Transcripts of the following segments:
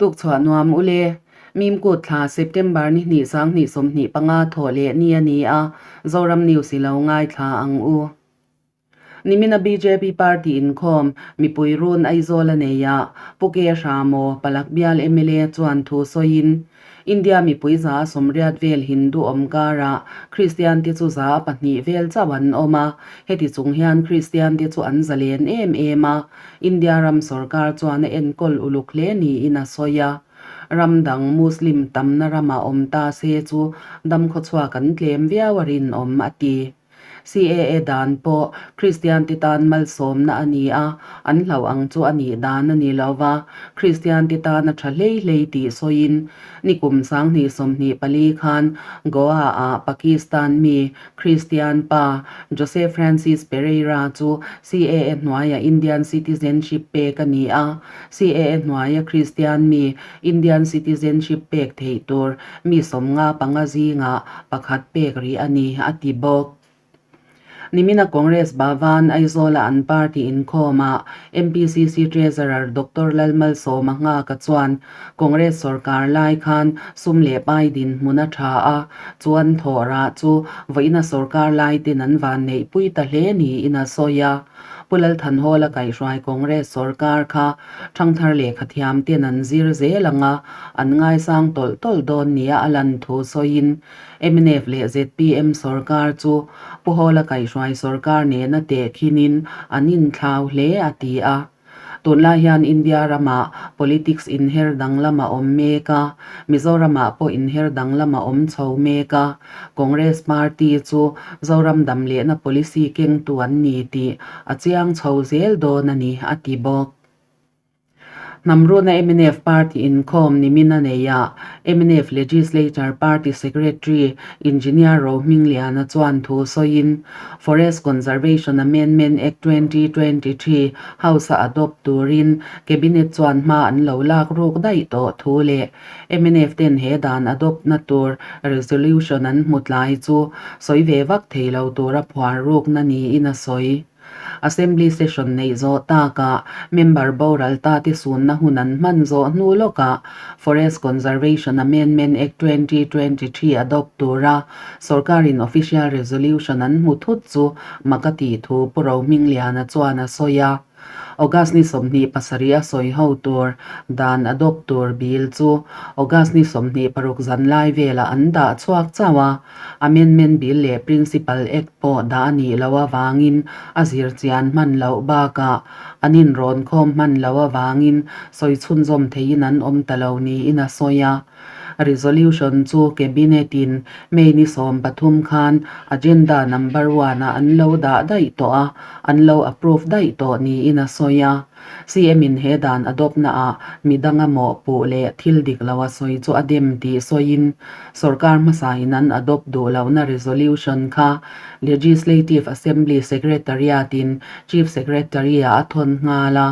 Tukchhuah nuam ule. Mimkut thla September ni hnih 2025 thawh leh ni a ni a, Zoram News i lo ngaithla ang u. Nimina bjp party inkhawm mipui run Aizawl a nei a, Pu Ke Hramaw, Palak bial mla chuan thu sawiin, India mipui 180 vel Hindu awm karah Kristian te chu 200 vel chauh an awm a, heti chung hian Kristian te chu an zalen em em a, India ram sorkar chuan a enkawl uluk hle niin a sawi a. Ram dang Muslim tamna ramah awm ta se chu damkhawchhuak an tlem viau a rinawm, a ti. CAA dan pawh Kristiante tan malsawmna a ni a, an hlauh ang chu a nih dan a ni lo va, Kristiante tan a tha hlei hlei tih sawiin nikum 2024 khan Goa-ah Pakistan mi Kristian pa Jose Francis Pereira chu CAA hnuaia Indian citizenship pek a ni a, CAA hnuaia Kristian mi Indian citizenship pek theih tur mi 55 zingah pakhat pek rih a ni, a ti bawk. Nimina Congress Bhavan, Aizawla an party inkhawmah MPCC Treasurer Doctor Lalmalsawma Nghaka chuan Congress sorkar lai khan sum leh pai dinhmun a tha a, chuan thawhrah chu vawiina sorkar lai ten an vanneihpui ta hle niin a sawi a. Pu Lalthanhawla kaihhruai Congress sorkar kha Thangthar lehkha thiam ten an zir zel ang a, an ngaisang tawlh tawlh dawn nia a lan thu sawiin mnf leh zpm sorkar chu Pu Hawla kaihhruai sorkar nena tehkhinin an inthlau hle a ti a. Tunlai hian India ramah politics inher danglam a awm mek a, Mizoramah pawh inher danglam a awm chho mek a, Congress party chu Zoram dam lehna policy kengtu an ni tih a chiang chho zel dawn a ni, a ti bawk. Hnamruna mnf party inkhawm nimin a nei a, mnf Legislature Party Secretary Engineer Rohmingliana chuan thu sawiin Forest Conservation Amendment Act 2023 House-a adopt turin Cabinet chuan hma an lo lak ruk daih tawh thu leh mnf ten he dan adopt na tur resolution an hmu tlai chu sawi ve vak thei lo tura phuar rukna niin a sawi. Assembly session neih zawh takah member boral ta te sunna hun an hman zawh hnu lawkah Forest Conservation Amendment Act 2023 adopt tura sorkarin official resolution an hmu thut chu mak a tih thu Pu Rohmingliana chuan a sawi a. August ni 27 a sawi ho tur dan adopt tur bill chu August ni 26 zan lai velah an dah chhuak chauh a. Amendment Bill leh Principal Act pawh dah a nih loh avangin a zir chian hman loh bakah an inrawn khawm hman loh avangin sawi chhunzawm theihin an awm ta lo niin a sawi a. Resolution chu Cabinet-in May ni 13 khan Agenda number one-ah an lo dah daih tawh a, an lo approve daih tawh niin a sawi a. CM-in he dan a dawpnaah midanga mawhpuh leh thil dik lo a sawi chu a dem tih sawiin sorkar hmasain an adopt duh lohna resolution kha Legislative Assembly Secretariat-in Chief Secretary-ah a thawn nghal a,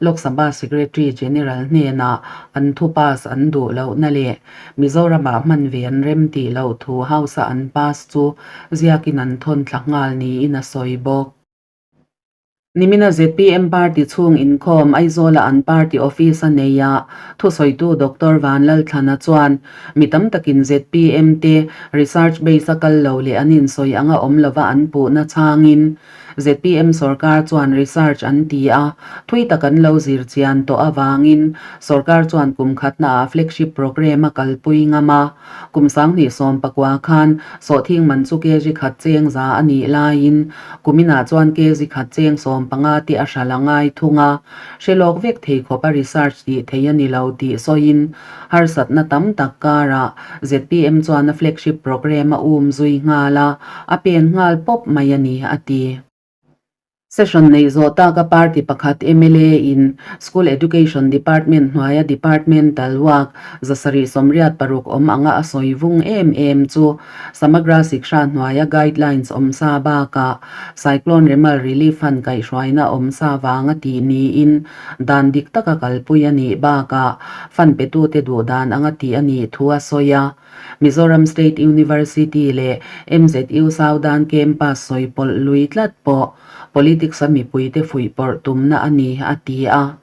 Lok Sabha Secretary General hnenah an thu pass an duh lohna leh Mizoramah hman ve an rem tih loh thu House-a an pass chu ziakin an thawn thla nghal niin a sawi bawk. Nimina zpm party chhung inkhawm Aizawla an party office a nei a, thusawitu Doctor Vanlalthlana chuan mi tam takin zpm te research base a kal lo leh an insawi anga awm lova an puhna chhangin zpm sorkar chuan research an ti a, thui tak an lo zir chian tawh avangin sorkar chuan kum khatnaah flagship programme a kalpui ngam a. Kum 2019 khan sawhthing man chu kg khat cheng za a nih laiin kuminah chuan kg khat cheng 15 te a hral a ngai thung a, hre lawk vek thei khawp a research tih thei a ni lo tih sawiin harsatna tam tak karah zpm chuan a flagship programme a um zui nghal a, a pen nghal pawp mai a ni, a ti. Session neih zawh taka party pakhat mla in School Education Department hnuaia departmental work 786 awm anga a sawi vung em em chu Samagra Shiksha hnuaia guidelines awm sa bakah Cyclone Remal Relief Fund kaihhruaina awm sa vanga tih niin dan dik taka kalpui a nih bakah fund petute duh dan anga tih a nih thu a sawi a. Mizoram State University leh MZU Southern Campus sawi pawlh lui tlat pawh politics a mipuite fuihpawrh tumna a ni, a ti a.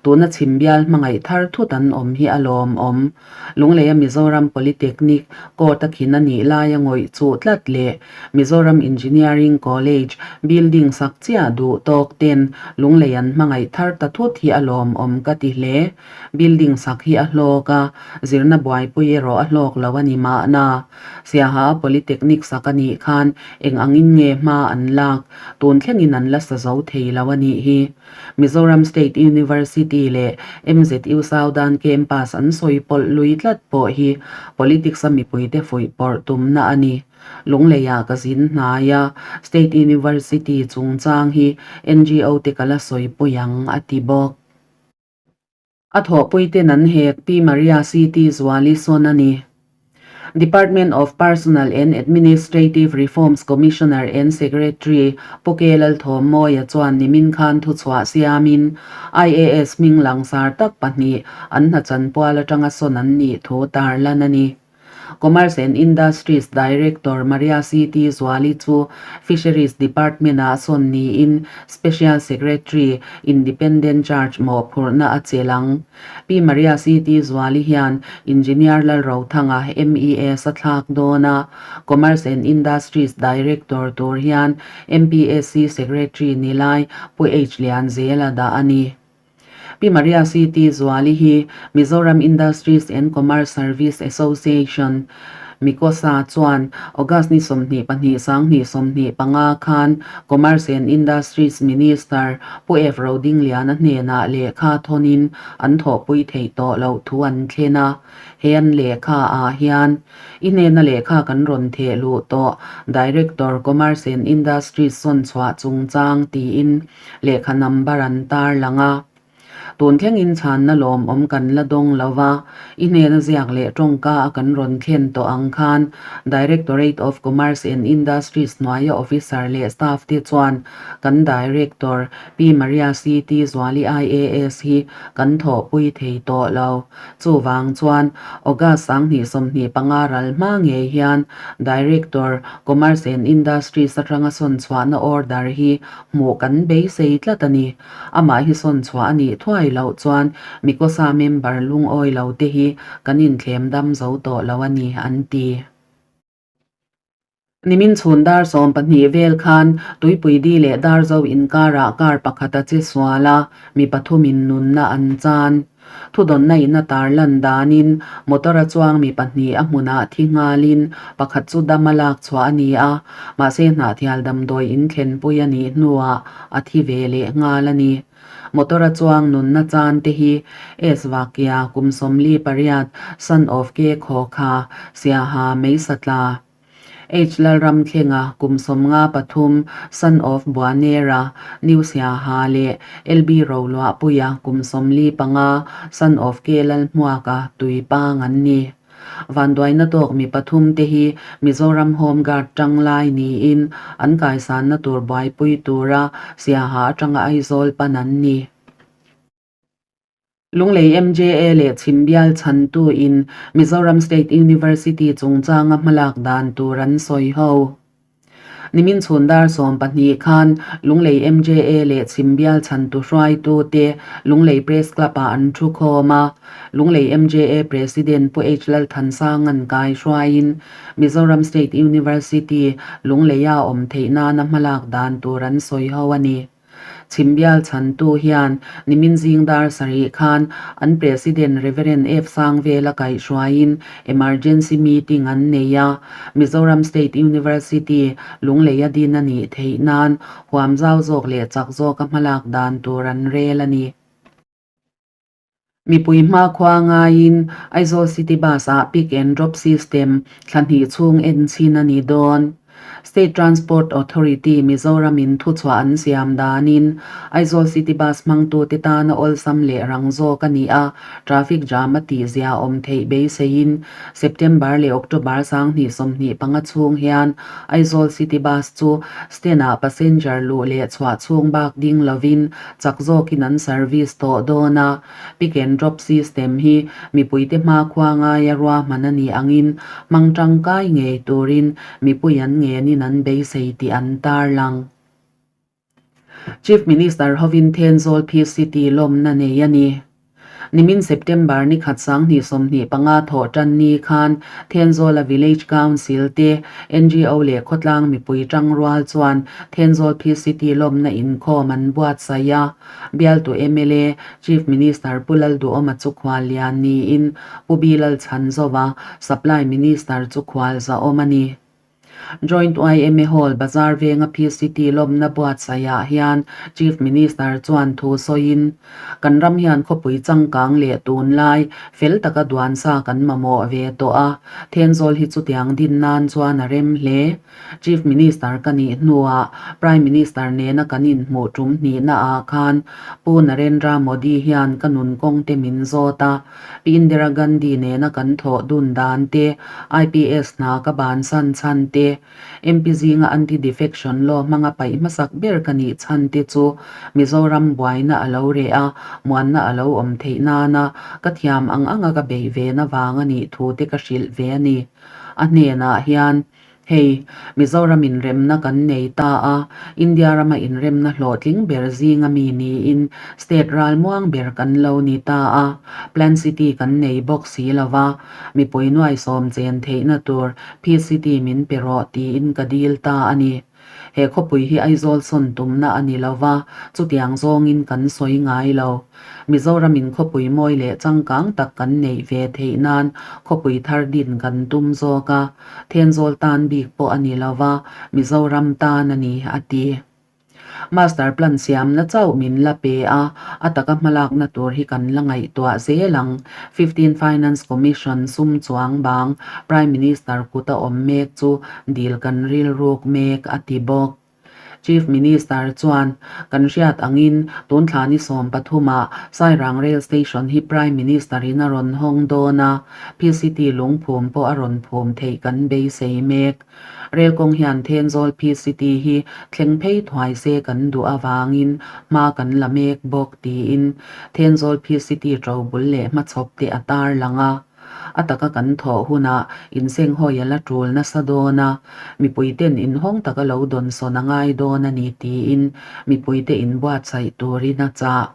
Tuna chhim bial hmangaih thar thut an awm hi a lawmawm. Lungleia Mizoram Polytechnic court a khin a nih laia ngawih chuh tlat leh Mizoram Engineering College building sak chiah duh tawk ten Lunglei an hmangaih thar ta thut hi a lawmawm ka ti hle. Building sak hi a hlawk a, zirna buaipui erawh a hlawk lo a ni mahna. Siaha Polytechnic sak a nih khan eng angin nge hma an lak, tun thlengin an la sa zo thei lo a nih hi. Mizoram State University leh MZU Southern Campus an sawi pawlh lui tlat pawh hi politics a mipuite fuih pawrh tumna a ni. Lungleiah ka zin hnai a, State University chungchang hi NGO te ka la sawipui ang, a ti bawk. A thawhpuiten an hek Pi Maria CT Zuali sawn a ni. Department of Personnel and Administrative Reforms Commissioner and Secretary Pu K Lalthawmmawia chuan nimin khan thuchhuah siamin IAS hming langsar tak pahnih an hna chanpual atanga sawn an nih thu tarlan a ni. Commerce and Industries Director Maria CT Zuali chu Fisheries Department-ah sawn niin Special Secretary, Independent Charge mawhphurhna a chelh ang. Pi Maria CT Zuali hian Engineer Lalrothanga MES a thlak dawn a, Commerce and Industries Director tur hian MPSC Secretary ni lai Pu H Lianzela dah a ni. Pi Maria CT Zuali hi Mizoram Industries and Commerce Service Association, MICOSA, chuan August ni 22 2025 khan Commerce and Industries Minister Pu F Rodingliana hnenah lehkha thawnin an thawhpui theih tawh loh thu an thlen a. He an lehkha ah hian i hnena lehkha kan rawn theh luh tawh Director Commerce and Industries sawn chhuah chungchang tiin Lehkha number an tar lang a. Tun thlengin chhanna lawmawm kan la dawng lo va, i hnena ziak leh tawngka a kan rawn thlen tawh ang khan Directorate of Commerce and Industries hnuaia officer leh staff te chuan kan Director Pi Maria CT Zuali IAS hi kan thawhpui thei tawh lo. Chuvang chuan August 2025 ral hma ngei hian Director Commerce and Industries atanga sawn chhuahna order hi Hmuh kan beisei tlat a ni. Amah hi sawn chhuah a nih thuai loh chuan Mikosa member lungawi lo te hi kan inthlem dam zo tawh lo a ni, an ti. Nimin chhun dar 12 vel khan Tuipui Di leh Darzo inkarah car pakhat a che sual a, mi pathumin nunna an chan. Thudawnna in a tarlan danin motor a chuang mi pahnih a hmunah thi nghalin pakhat chu dam a lak chhuah a ni a, mahse hnahthial damdawi in thlenpui a nih hnuah a thi ve leh nghal a ni. Motor a chuang nunna chan te hi S Vakia, kum 48, son of K Khawkha, Siaha, Meisatla. H Lalramthlenga, kum 53, son of Buanera, New Siaha leh LB Roluahpuia, kum 45, son of K Lalhmuaka, Tuipang an ni. Vanduaina tawk mi pathum te hi Mizoram Home Guard tanglai niin an kaisanna tur buaipui tura Siaha atanga Aizawl pan an ni. Lunglei MJA leh Chhimbial chhantu in Mizoram State University chungchanga hmalak dan tur an sawi ho. Nimin chhun dar 12 khan Lunglei MJA leh Chhimbial chhantu hruaitu te Lunglei Press Club ah an thu khawm a. Lunglei MJA President Pu H Lalthansanga'n kai hruaiin Mizoram State University Lungleia awm theih nana hmalak dan tur an sawi ho a ni. Chhimbial chhantu hian nimin zing dar sarih khan an President Rev. F Sangvela kaihhruaiin emergency meeting an nei a, Mizoram State University Lungleia din a nih theih nan huam zau zawk leh chak zawka hmalak dan tur an rel a ni. Mipui hmakhua ngaiin Aizawl City Bus ah pick and drop system thla hnih chhung en chhin a ni dawn. State Transport Authority Mizoram in thuchhuah an siam danin Aizawl City Bus hmangtute tana awlsam leh rang zawk a ni a, traffic jam a tihzia awm theih beiseiin September leh October 2025 chhung hian Aizawl City Bus chu stand ah passenger luh leh chhuah chhung bak ding lovin Chak zawkin an service tawh dawn a, pick and drop system hi mipuite hmakhua ngaia ruahman a nih angin hmang tangkai ngei turin mipui an ngenin an beisei tih an tarlang. Chief Minister hovin Thenzawl Phi City lawmna nei a ni. Nimin September ni khat 2025 thawh tan ni khan Thenzawla Village Council te, NGO leh khawtlang mipui tangrual chuan Thenzawl Phi City lawmna inkhawm an buatsaih a. Bialtu mla, Chief Minister Pu Lalduhawma chu khual lian niin Pu Bilal Chhanzova, Supply Minister chu khual zahawm a ni. Joint yma Hall Bazar venga Phi City lawmna buatsaihah hian Chief Minister chuan thu sawiin, Kan ram hian khawpui changkang leh tunlai fel taka duan sa kan mamawh ve tawh a, Thenzawl hi chutiang din nan chuan a rem hle. Chief Minister ka nih hnuah Prime Minister nena kan inhmuh tum hnihnaah khan Pu Narendra Modi hian ka nun kawng te min zawt a, Pi Indira Gandhi nena kan thawh dun dan te, IPS hna ka bansan chhan te, MP zinga anti-defection law hmanga paih hmasak ber ka nih chhan te chu Mizoram buaina a lo reh a, muanna a lo awm theih nana ka thiam ang anga ka beih ve na vang a nih thu te ka hrilh ve a ni. A hnenah hian Hei, Mizoram inremna kan nei ta a, India rama inremna hlawhtling ber zinga mi niin state ralmuang ber kan lo ni ta a, Plan City kan nei bawk si lo va, mipui nuaisawm chen theihna tur P-City min pe rawh tiin ka dil ta a ni. He khawpui hi Aizawl sawn tumna a ni lo va, chutiang zawngin kan sawi ngai lo. Mizoramin khawpui mawi leh changkang tak kan neih ve theih nan khawpui thar din kan tum zawk a, Thenzawl tan bik pawh a ni lo va, Mizoram tan a ni, a ti. Master plan siamna chauh min la pe a, a taka hmalakna tur hi kan la ngaihtuah zel ang. 15 Finance Commission sum chuang bang Prime Minister kut a awm mek chu dil kan rilruk mek, a ti bawk. Chief Minister chuan, Kan hriat angin tun thla ni 13 ah Sairang Rail Station hi Prime Minister in a rawn hawng dawn a, Phi City lungphum pawh a rawn phum theih kan beisei mek. Rel kawng hian Thenzawl Phi City hi thleng phei thuai se kan duh avangin hma kan la mek bawk tiin Thenzawl Phi City ṭobul leh hmachhawp te a tarlang a. A taka kan thawh hunah insenghawi a la ṭul nasa dawn a, mipuite'n inhawng taka lo dawnsawn a ngai dawn a ni tiin mipuite inbuatsaih turin a chah.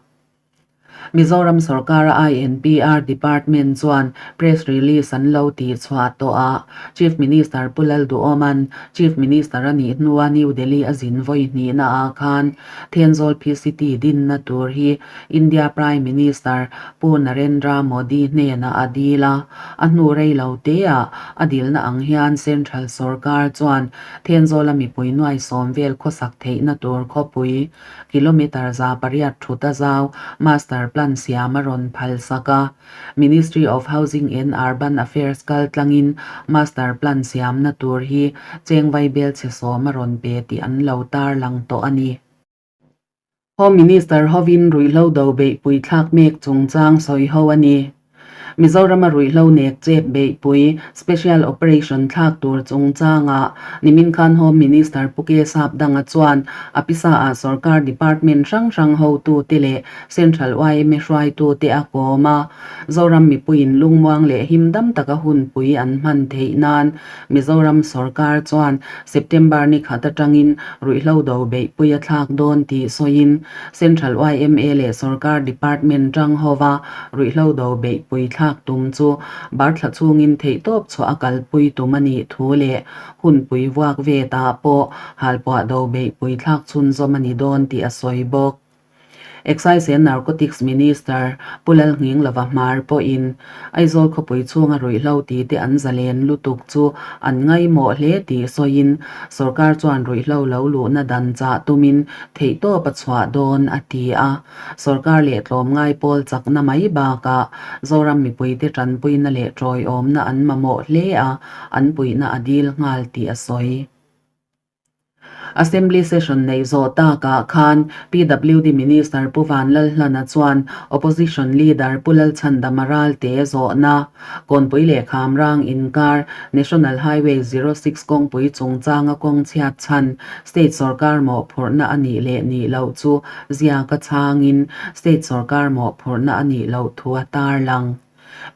Mizoram sorkara INPR Department chuan press release an lo tihchhuah tawh a, Chief Minister Pu Lalduhawma'n Chief Minister a nih hnua New Delhi a zin vawi hnihnaah khan Thenzawl Phi City dinna tur hi India Prime Minister Pu Narendra Modi hnenah a dil a, a hnu rei lo teah a dilna ang hian Central sorkar chuan Thenzawla mipui nuai sawm vel khawsak theihna tur khawpui Kilometre 800 thut a zau Master Plan siam a rawn phal sak a. Ministry of Housing and Urban Affairs kal tlangin Master Plan siamna tur hi cheng vaibel chhe sawm a rawn pe tih an lo tarlang tawh a ni. Home Minister hovin ruihhlo do beihpui thlak mek chungchang sawi ho a ni. Mizorama ruihhlo nek chep beihpui Special Operation thlak tur chungchangah nimin khan Home Minister Pu K Sapdanga chuan a pisa-ah sorkar department hrang hrang hotute leh Central yma hruaitute a kawm a. Zoram mipuiin lungmuang leh himdam taka hunpui an hman theih nan Mizoram sorkar chuan September ni khat atangin ruihhlo do beihpui a thlak dawn tih sawiin Central yma leh sorkar department tang hova ruihhlo do beihpui thlak tum chu barthla chhungin theihtawp chhuah a kalpui tum a nih thu leh hunpui vuak ve ta pawh halpuah do beihpui thlak chhunzawm a ni dawn tih a sawi bawk. Excise and Narcotics Minister Pu Lalnghinglova Hmar pawhin Aizawl khawpui chhunga ruihhlo ti te an zalen lutuk chu an ngaihmawh hle tih sawiin sorkar chuan ruihhlo lo luhna dan chah tumin theihtawp a chhuah dawn a ti a. Sorkar leh tlawmngai pawl chakna mai bakah Zoram mipuite tanpuina leh tawiawmna an mamawh hle a, an puihna a dil nghal tih a sawi. Assembly session neih zawh takah khan PWD Minister Pu Vanlalhlana chuan Opposition Leader Pu Lalchhandama Ralte zawhna, Kawnpui leh Khamrang inkar National Highway 06 kawngpui chungchanga kawng chhiat chhan State sorkar mawhphurhna a nih leh nih loh chu ziaka chhangin State sorkar mawhphurhna a nih loh thu a tarlang.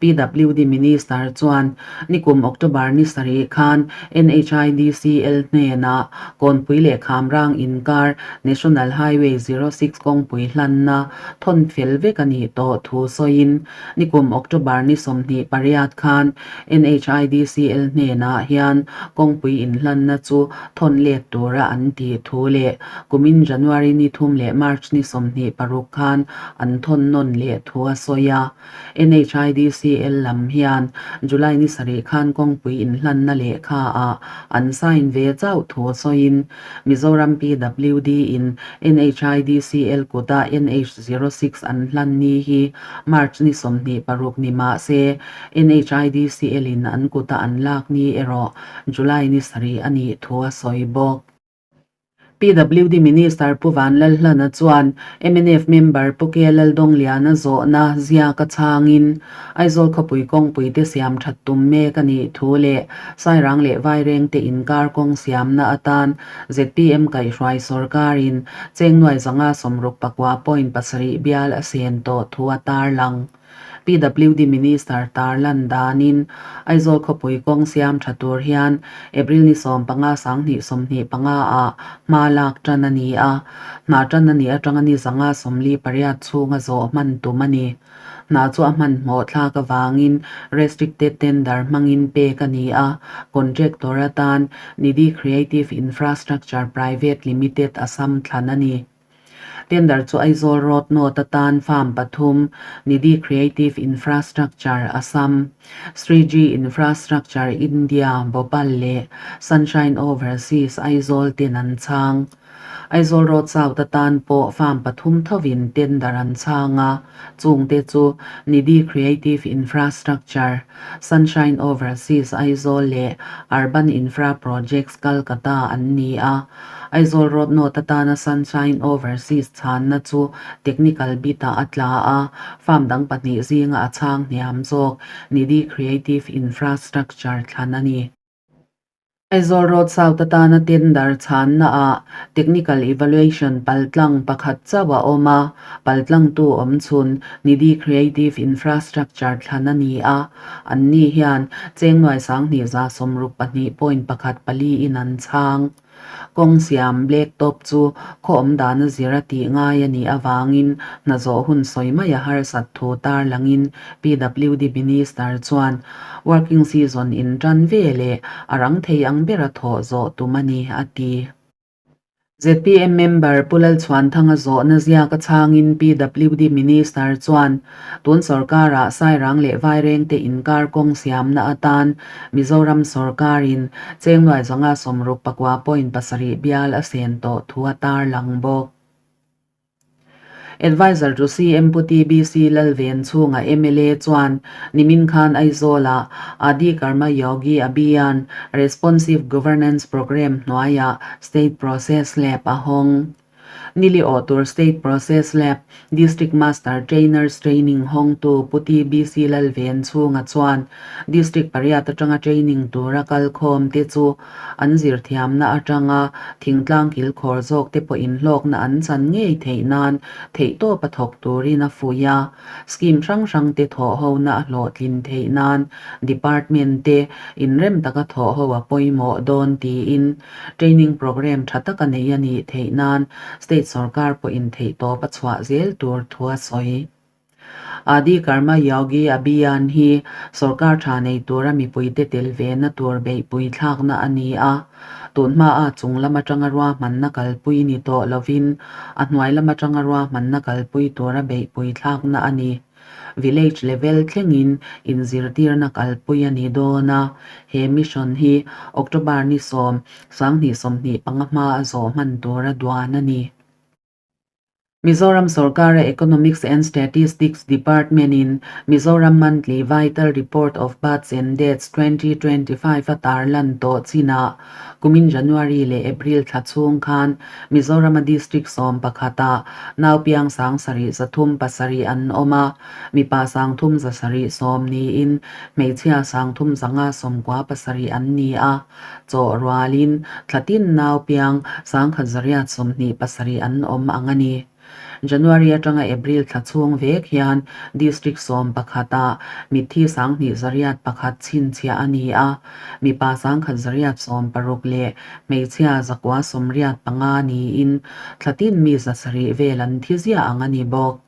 PWD Minister chuan nikum October ni sarih khan NHIDCL hnenah Kawnpui leh Khamrang inkar National Highway 06 kawngpui hlanna thawn fel vek a nih tawh thu sawiin nikum October ni 28 khan NHIDCL hnenah hian kawngpui inhlanna chu thawn let tura an tih thu leh kumin January ni thum leh March ni 26 khan an thawn nawn leh thu a sawi a. NHIDCL lam hian July ni sarih khan kawngpui inhlanna lehkha ah an sign ve chauh thu sawiin Mizoram PWD in NHIDCL kuta NH06 an hlan ni hi March ni 26 ni mah se NHIDCL in an kuta an lak ni erawh July ni sarih a nih thu a sawi bawk. PWD Minister Pu Vanlalhlana chuan mnf member Pu K Laldawngliana zawhna ziak a chhangin Aizawl khawpui kawngpui te siam that tum mek a nih thu leh Sairang leh Vairengte inkar kawng siamna atan zpm kaihhruai sawrkarin Chengnuai zanga 64.7 bial a sen tawh thu a tarlang. PWD Minister tarlan danin Aizawl khawpui kawng siam tha tur hian April ni 15 2025 ah hma lak tan a ni a, hna tan a nih atanga ni zanga 48 chhunga zawh hman tum a ni. Hna chu a hmanhmawh thlak avangin restricted tender hmangin pek a ni a, contractor atan Nidhi Creative Infrastructure Private Limited Assam thlan a ni. Tender chu Aizawl Road North atan farm pathum, Nidhi Creative Infrastructure, Assam, Sriji Infrastructure, India, Bhopal leh Sunshine Overseas, Aizawl ten an chhang. Aizawl Road South atan pawh farm pathum thovin tender an chhang a, chungte chu Nidhi Creative Infrastructure, Sunshine Overseas, Aizawl leh Urban Infra Projects, Kolkata an ni a. Aizawl Road North atana Sunshine Overseas chhanna chu technical bit-ah a tla a, farm dang pahnih zinga a chhang hniam zawk Nidhi Creative Infrastructure thlan a ni. Aizawl Road South atana tender chhannaah technical evaluation paltlang pakhat chauh a awm a, paltlangtu awm chhun Nidhi Creative Infrastructure thlan a ni a, anni hian Chengnuai 2162.14 in an chhang. Kawng siam black top chu khaw awm dana zir a tih ngai a nih avangin hna zawh hun sawi mai a harsat thu tarlangin PWD Minister chuan working season in tan ve leh a rang thei ang bera thawh zawh tum a ni, a ti. Zpm member Pu Lalchhuanthanga zawhna ziak a chhangin PWD Minister chuan Tun sorkarah Sairang leh Vairengte inkar kawng siamna atan Mizoram sorkarin Chengnuai zanga 69.7 bial a sen tawh thu a tarlang bawk. Adviser to CM Pu TBC Lalven chhunga mla chuan nimin khan Aizawlah Adi Karma Yogi Abhiyan Responsive Governance Programme hnuaiah State Process Lab a hawng. Nili awh tur State Process Lab, District Master Trainers Training hawngtu Pu TBC Lalven chhunga chuan District pariat atanga training tura kalkhawm te chu an zirthiamna atanga thingtlang kilkhawr zawk te pawhin hlawkna an chan ngei theih nan theihtawp a thawk turin a fuih a. Scheme hrang hrang te thawh hona a hlawhtlin theih nan Department te inrem taka thawh ho a pawimawh dawn tiin Training programme tha taka nei a nih theih nan state sorkar pawhin theihtawp a chhuah zel tur thu a sawi. Adi Karma Yogi Abhiyan hi sorkar tha nei tura mipuite tel vena tur beihpui thlakna a ni a, tunhmaa chung lam atanga ruahmanna kalpui ni tawh lovin a hnuai lam atanga ruahmanna kalpui tura beihpui thlakna a ni. Village level thlengin inzirtirna kalpui a ni dawn a, he mission hi October ni 10, 2025 hma a zawh hman tura duan a ni. Mizoram sorkara Economics and Statistics Department-in Mizoram Monthly Vital Report of Births and Deaths 2025 a tarlan tawh chinah Kumin January leh April thla chhung khan Mizorama District 11 ah naupiang 7307 an awm a, mipa 3710 niin hmeichhia 3597 an ni a, chawh rualin thla tin naupiang 1827 an awm ang a ni. January atanga April thla chhung vek hian District 11 ah mitthi 2100 chhinchhiah a ni a, mipa 1160 leh hmeichhia 985 niin thla tin mi 700 vel an thi ziah ang a ni bawk.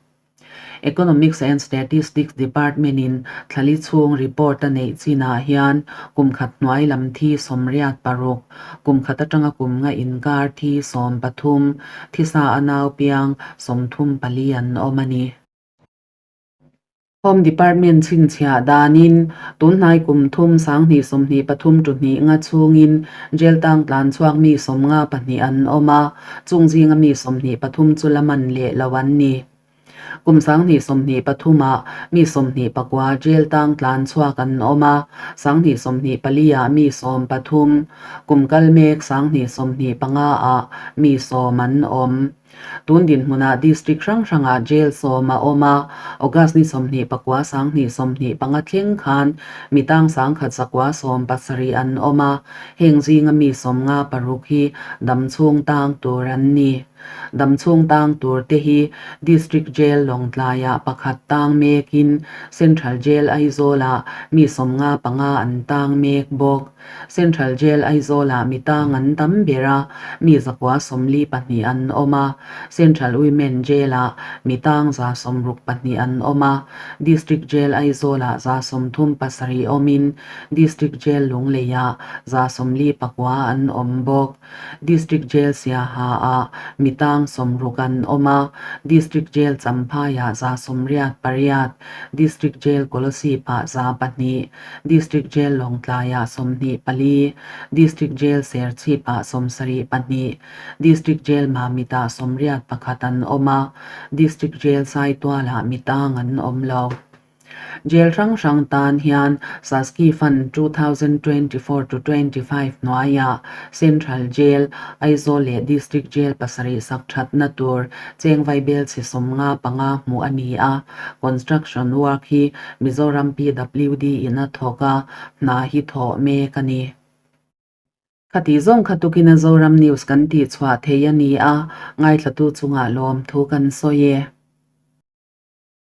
Economics and Statistics Department-in thlali chhung report a neih chinah hian kum khat hnuai lam thi 86, kum khat atanga kum nga inkar thi 13, thisa a nau piang 34 an awm a ni. Home Department chhinchhiah danin tunhnai kum thum 2023 to hnih nga chhungin jail tang tlan chhuak mi 52 an awm a, chung zinga mi 23 chu la man leh lo an ni. Kum 2023 ah mi 29 jail tang tlan chhuak an awm a, 2024 ah mi 13, kum kal mek 2025 ah mi 10 an awm. Tun dinhmunah District hrang hrangah Jail 10 a awm a, August ni 29 2025 thleng khan mi tang 1170 an awm a, heng zinga mi 56 hi damchhung tang tur an ni. Damchhung tang tur te hi District Jail Lawngtlaiah pakhat tang mekin Central Jail Aizawlah mi 55 an tang mek bawk. Central Jail Aizawlah mi tang an tam ber a, mi 942 an awm a. Central Women Jail-ah mi tang 162 an awm a. District Jail Aizawlah 137 awmin District Jail Lungleiah 149 an awm bawk. District Jail Siaha-ah mi tang 60 an awm a, District Jail Champhaiah 188, District Jail Kolasib-ah 102, District Jail Lawngtlaiah 24, District Jail Serchhip-ah 72, District Jail Mamit-ah 81 an awm a, District Jail Saitualah mi tang an awm lo. Jail hrang hrang tan hian Saski Fund 2024 to 25 hnuaiah Central Jail, Aizawl leh District Jail pasarih sak thatna tur cheng vaibel chhe 55 hmuh a ni a. Construction work hi Mizoram PWD in a thawk a, hna hi thawh mek a ni. Khati zawng kha tukin a Zoram News kan tih chhuah thei a ni a, ngaithlatu chungah lawmthu kan sawi e.